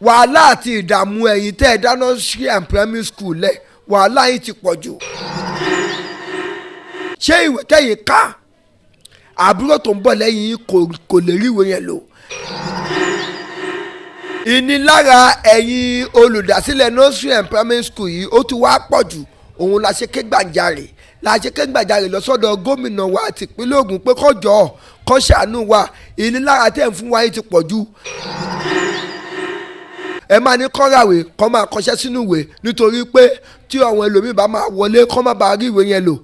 Wàhálà àti ìdààmú ẹ̀yin tẹ́ ẹ dá nursery and primary school lẹ̀, wàhálà yìí ti pọ̀ jù. Ṣé ìwé tẹ́yìn ká, àbúrò tó ń bọ̀ lẹ́yìn yín kò lè rí ìwé yẹn lò? Ìnilára ẹ̀yin olùdásílẹ̀ nursery and primary school yìí, ó ti wá pọ̀ jù. Òun la ṣe ké gbàjarè lọ sọ́dọ̀ gómìnà wa tìpínlẹ̀ Ògùn pé kó jọ̀ọ́, kó ṣàánú wa. Ìnilára tẹ̀ ń fún wa yìí ti pọ̀ jù. Ẹ máa ní kọ́ràwé kọ́ máa kọṣẹ́ sínú ìwé, nítorí pé tí àwọn ẹlòmíì bá máa wọlé, kọ́ má bàa rí ìwé yẹn lò.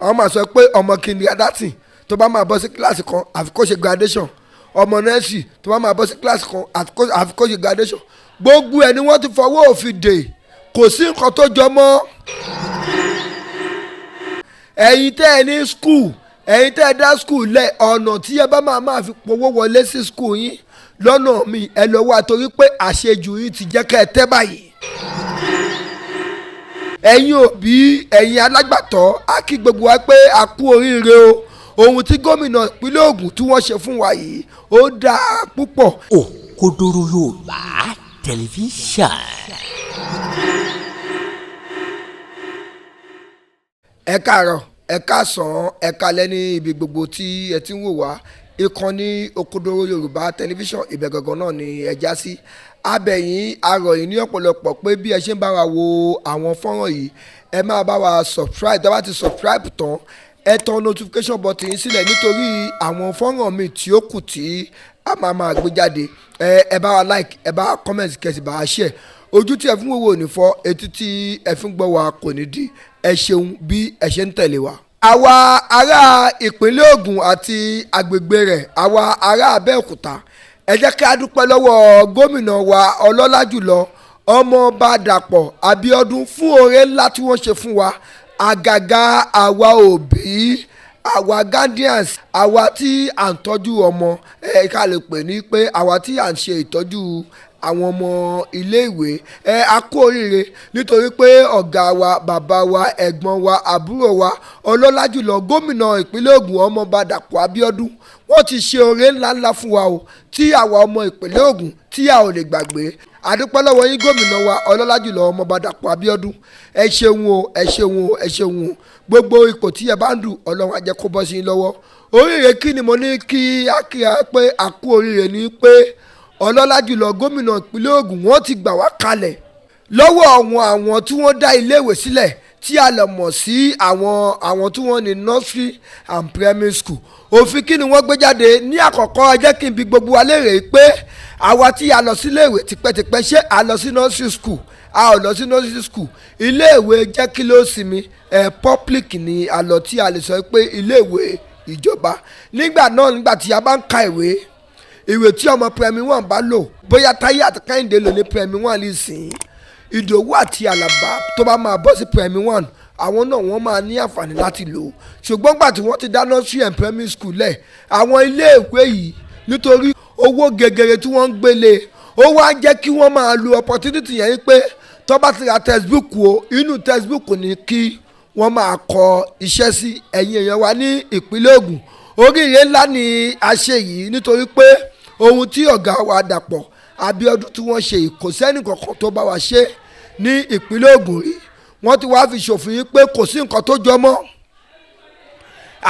Àwọn máa sọ pé ọmọ kindergarten tó bá máa bọ́ sí kíláàsì kan, àfi kó ṣe graduation. Ọmọ nursery tó bá máa bọ́ sí kíláàsì kan, àfi kó ṣe graduation. Gbogbo ẹ̀ ni wọ́n ti fọwọ́ òfin dè. Kò sí nǹkan tó jọ mọ́. Ẹ̀yin tẹ́ ẹ ní school, ẹ̀yin tẹ́ ẹ dá school lẹ̀, ọ̀nà tí ẹ bá máa fi powó wọlé sí school yín lọ́nà mi, ẹ lọ wá, torí pé àṣejù yín ti jẹ́ kẹ́ ẹ tẹ́ báyìí. Ẹ̀yin òbí, ẹ̀yin alágbàtọ́, á kí gbogbo wa pé a kú oríire o. Ohun tí gómìnà ìpínlẹ̀ Ògùn tí wọ́n ṣe fún wa yìí, ó dáa púpọ̀. Òkodoro Yorùbá Tẹlifíṣàn. Ẹ káàárọ̀, ẹ káàsán, ẹ káalẹ́ ní ibi gbogbo tí ẹ ti ń wò wá. Ìkànnì Òkodoro Yorùbá Tẹlifíṣàn, ibẹ̀ gangan náà ni ẹ já sí. Abẹ̀yìn arọ̀yìn ní ọ̀pọ̀lọpọ̀ pé bí ẹ ṣe ń bá wa wo àwọn fọ́nrán yìí, ẹ máa bá wa subscribe. Tí a bá ti subscribe tán, ẹ tan notification button yín sílẹ̀, nítorí àwọn fọ́nrán mi tí ó kù tí a máa gbé jáde. Ẹ bá wa like, ẹ bá wa comment, kẹ́ sì bá wa share. Ojú tí ẹ fún wòwò ò ní fọ́, etí tí ẹ fún gbọ́ wa kò ní di. Ẹ ṣeun bí ẹ ṣe ń tẹ̀lé wa. Àwa ará ìpínlẹ̀ Ògùn àti agbègbè rẹ̀, àwa ará Abẹ́òkúta, ẹ jẹ́ kí a dúpẹ́ lọ́wọ́ gómìnà wa ọlọ́lá jùlọ, Ọmọọba Dàpọ̀ Abíọ́dún, fún oore ńlá tí wọ́n ṣe fún wa, àgàgà àwa òbí, àwa guardians, àwa tí à ń tọ́jú ọmọ. Ẹ ká lè pè ní pé àwa tí à ń ṣe ìtọ́jú àwọn ọmọ iléèwé, ẹ a kú oríire, nítorí pé ọ̀gá wa, bàbá wa, ẹ̀gbọ́n wa, àbúrò wa ọlọ́lá jùlọ, gómìnà ìpínlẹ̀ Ògùn, Ọmọọba Dàpọ̀ Abíọ́dún, wọ́n ti ṣe oore ńláńlá fún wa o, tí àwa ọmọ ìpínlẹ̀ Ògùn tí a ò lè gbàgbé. Àdúpẹ́ lọ́wọ́ yín, gómìnà wa ọlọ́lá jùlọ, Ọmọọba Dàpọ̀ Abíọ́dún. Ẹ ṣeun o, ẹ ṣeun o, ẹ ṣeun o. Gbogbo ipò tí ẹ bá ń dù, Ọlọ́run á jẹ́ kó bọ́ sí yín lọ́wọ́. Oríire kí ni mo ní kí á kí á pé a kú oríire ní pé ọlọ́lá jùlọ gómìnà ìpínlẹ̀ Ògùn, wọ́n ti gbà wá kalẹ̀ lọ́wọ́ àwọn tí wọ́n dá iléèwé sílẹ̀, tí a lè mọ̀ sí àwọn tí wọ́n ní nursery and primary school. Òfin kí ni wọ́n gbé jáde ní àkọ́kọ́? Ẹ jẹ́ kí n bi gbogbo wa léèrè pé àwa tí a lọ sí iléèwé tipẹ́tipẹ́, ṣé a lọ sí nursery school? A ò lọ sí nursery school. Iléèwé jẹ́ kí ló sinmi ẹ̀, public ni a lọ, tí a lè sọ pé iléèwé ìjọba nígbà náà. Nígbà tí a bá ń ka ìwé, ìwé tí ọmọ primary one bá lò, bóyá Táyé àti Kẹ́hìndé lò ní primary one lè sìn, Ìdòwú àti Àlàbá tó bá máa bọ́ sí primary one, àwọn náà wọ́n máa ní àǹfààní láti lò ó. Ṣùgbọ́n gbà tí wọ́n ti dá nursery and primary school lẹ̀, àwọn iléèwé yìí, nítorí owó gegere tí wọ́n ń gbélé, ó wá jẹ́ kí wọ́n máa lo opportunity yẹn pé tó bá ti ra textbook o, inú textbook ní kí wọ́n máa kọ iṣẹ́ sí. Ẹ̀yin èèyàn wa ní ìpínlẹ̀ Ògùn, oríire ńlá ni a ṣe yìí, nítorí pé ohun tí ọ̀gá wa Dàpọ̀ Abíọ́dún tí wọ́n ṣe, kò sẹ́ni kankan tó bá wa ṣe ní ìpínlẹ̀ Ògùn rí. Wọ́n ti wá fi ṣòfin yìí pé kò sí nǹkan tó jọ mọ́,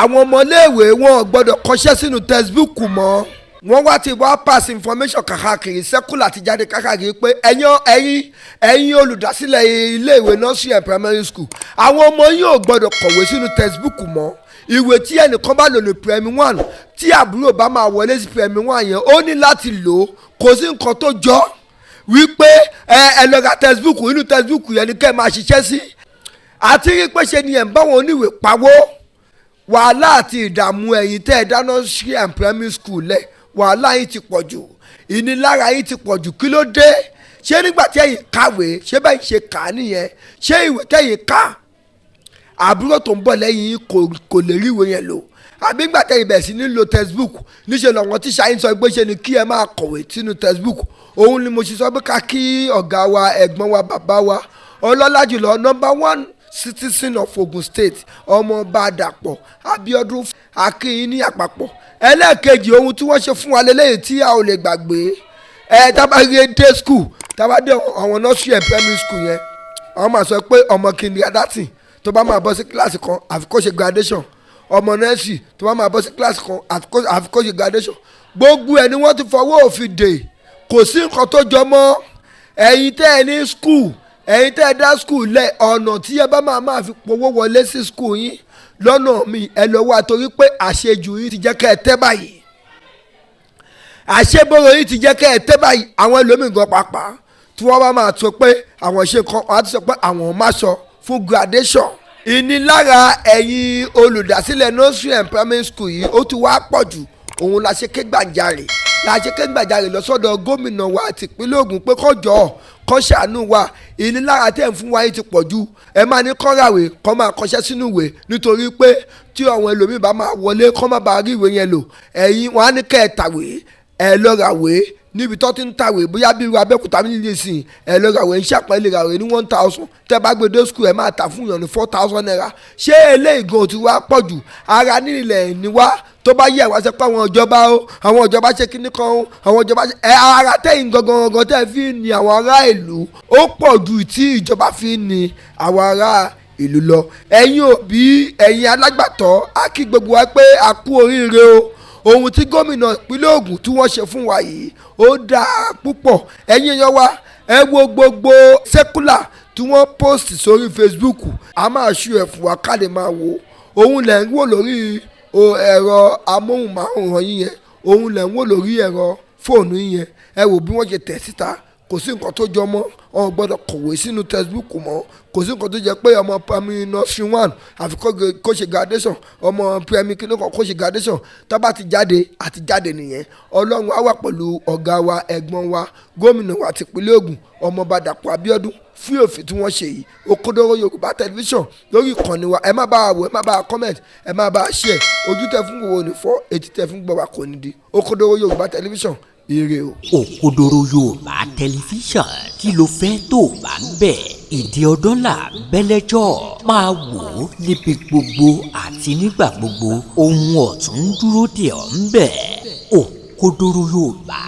àwọn ọmọléèwé wọn ò gbọ́dọ̀ kọṣẹ́ sínú textbook mọ́. Wọ́n wá ti wá pass information káàkiri, circular ti jáde káàkiri pé ẹ̀yin olùdásílẹ̀ iléèwé nursery and primary school, àwọn ọmọ yín ò gbọ́dọ̀ kọ̀wé sínú textbook mọ́. Ìwé tí ẹnìkan bá lò ní primary one, tí àbúrò bá máa wọlé sí primary one yẹn, ó ní láti lò ó. Kò sí nǹkan tó jọ wípé ẹ lọ ra textbook, inú textbook yẹn ni kẹ́ ẹ máa ṣiṣẹ́ sí. Àti rí pé ṣe ni ẹ̀ ń bá wọn oníwèé pawó. Wàhálà àti ìdààmú ẹ̀yin tẹ́ ẹ dá nursery and primary school lẹ̀, wàhálà yín ti pọ̀ jù, ìnilára yín ti pọ̀ jù. Kí ló dé? Ṣé nígbà tí ẹ̀yin kàwé, ṣé bẹ́ẹ̀ ṣe kà á nìyẹn? Ṣé ìwé tẹ̀yin ká, àbúrò tó ń bọ̀ lẹ́yìn yín kò lè rí ìwé yẹn lò? Àbí nígbà tẹ̀yin bẹ̀rẹ̀ sí ní lo textbook, níṣẹ́ lọ́wọ́n tíṣà yín sọ pé ṣe ni kí ẹ máa kọ̀wé sínú textbook? Òun ni mo ṣe sọ pé ká kí ọ̀gá wa, ẹ̀gbọ́n wa, bàbá wa ọlọ́lá jùlọ, number one. Citizen of Ogun State, Ọmọọba Dàpọ̀ Abíọ́dún Akínyìn ní àpapọ̀. Ẹlẹ́ẹ̀kejì, ohun tí wọ́n ṣe fún wa lélẹ́yìí tí a ò lè gbàgbé ẹ, tábà rí day school, tábà dé àwọn nursery and primary school yẹn, àwọn máa sọ pé ọmọ kindergarten tó bá máa bọ́ sí kíláàsì kan, àfi kó ṣe graduation. Ọmọ nursery tó bá máa bọ́ sí kíláàsì kan, àfi kó ṣe graduation. Gbogbo ẹ̀ ni wọ́n ti fọwọ́ òfin dè. Kò sí nǹkan tó jọ mọ́. Ẹ̀yin tẹ́ ẹ ní school, ẹ̀yin tẹ́ ẹ dá school lẹ̀, ọ̀nà tí ẹ bá máa fi powó wọlé sí school yín lọ́nà mi, ẹ lọ wá, torí pé àṣejù yín ti jẹ́ kẹ́ ẹ tẹ́ báyìí, àṣeboro yìí ti jẹ́ kẹ́ ẹ tẹ́ báyìí. Àwọn ẹlòmíì gan pàápàá, tí wọ́n bá máa sọ pé àwọn ṣe nǹkan, wọ́n á ti sọ pé àwọn máa sọ fún graduation. Ìnilára ẹ̀yin olùdásílẹ̀ nursery and primary school yìí, ó ti wá pọ̀ jù. Òun la ṣe ké gbàjarè, la ṣe ké gbàjarè lọ sọ́dọ̀ gómìnà wa tìpínlẹ̀ Ògùn pé kó jọ̀ọ́, kó ṣàánú wa. Ìnilára tẹ̀ ń fún wa yìí ti pọ̀ jù. Ẹ máa ní kọ́ràwé kọ́ máa kọṣẹ́ sínú ìwé, nítorí pé tí àwọn ẹlòmíì bá máa wọlé, kọ́ má bàa rí ìwé yẹn lò. Ẹ̀yin wọn á ní kẹ́ ẹ tàwé, ẹ lọ ràwé níbi tó ti ń tàwé, bóyá bí irú Abẹ́òkúta nílé ìsìn. Ẹ lọ ràwé ń ṣàpẹ́, lè ràwé ní 1,000. Tẹ́ bá gbé dé school, ẹ máa tà fún yàn ní ₦4,000. Ṣé eléyìí gan ti wá pọ̀ jù? Ara nílẹ̀ ní wá tó bá yẹ wá sọ pé àwọn ìjọba o, àwọn ìjọba ṣe kíní kan o, àwọn ìjọba ṣe ẹ. Ara tẹ̀yìn gangan gangan tẹ́ fi ní àwọn ará ìlú, ó pọ̀ ju tí ìjọba fi ní àwọn ará ìlú lọ. Ẹ̀yin òbí, ẹ̀yin alágbàtọ́, á kí gbogbo wa pé a kú oríire o. Ohun tí gómìnà ìpínlẹ̀ Ògùn tí wọ́n ṣe fún wa yìí, ó dáa púpọ̀. Ẹ̀yin èèyàn wa, ẹ wo gbogbo circular tí wọ́n post sórí Facebook. A máa ṣú ẹ̀ fún wa ká lè máa wo. Òun lẹ̀ ń wò lórí ẹ̀rọ amóhùnmáwòrán yín yẹn, òun lẹ̀ ń wò lórí ẹ̀rọ fóònù yín yẹn. Ẹ wò bí wọ́n ṣe tẹ̀ síta. Kò sí nǹkan tó jọ mọ́ wọn gbọ́dọ̀ kọ̀wé sínú textbook mọ́. Kò sí nǹkan tó jẹ́ pé ọmọ primary nursery one, àfi kó ṣe graduation, ọmọ primary kìíní kan kó ṣe graduation. Tó bá ti jáde, àti jáde nìyẹn. Ọlọ́run á wà pẹ̀lú ọ̀gá wa, ẹ̀gbọ́n wa, gómìnà wa tìpínlẹ̀ Ògùn, Ọmọọba Dàpọ̀ Abíọ́dún, fún òfin tí wọ́n ṣe yìí. Òkodoro Yorùbá Tẹlifíṣàn lórí ìkànnì wa, ẹ má bá wa wò, ẹ má bá wa comment, ẹ má bá wa share. Ojú tẹ fún wo ní fọ́, etí tẹ fún gbọ́ wa kò ní di. Òkodoro Yorùbá Tẹlifíṣàn, ire o. Òkodoro Yorùbá Tẹlifíṣàn, kí ló fẹ́ tó bá ń bẹ̀? Ìdí ọdún là bẹ́lẹ́jọ́ máa wò ó níbi gbogbo àti nígbà gbogbo. Ohun ọ̀tún ń dúró dè ọ́ ń bẹ̀. Òkodoro Yorùbá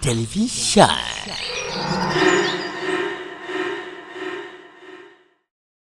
Tẹlifíṣàn.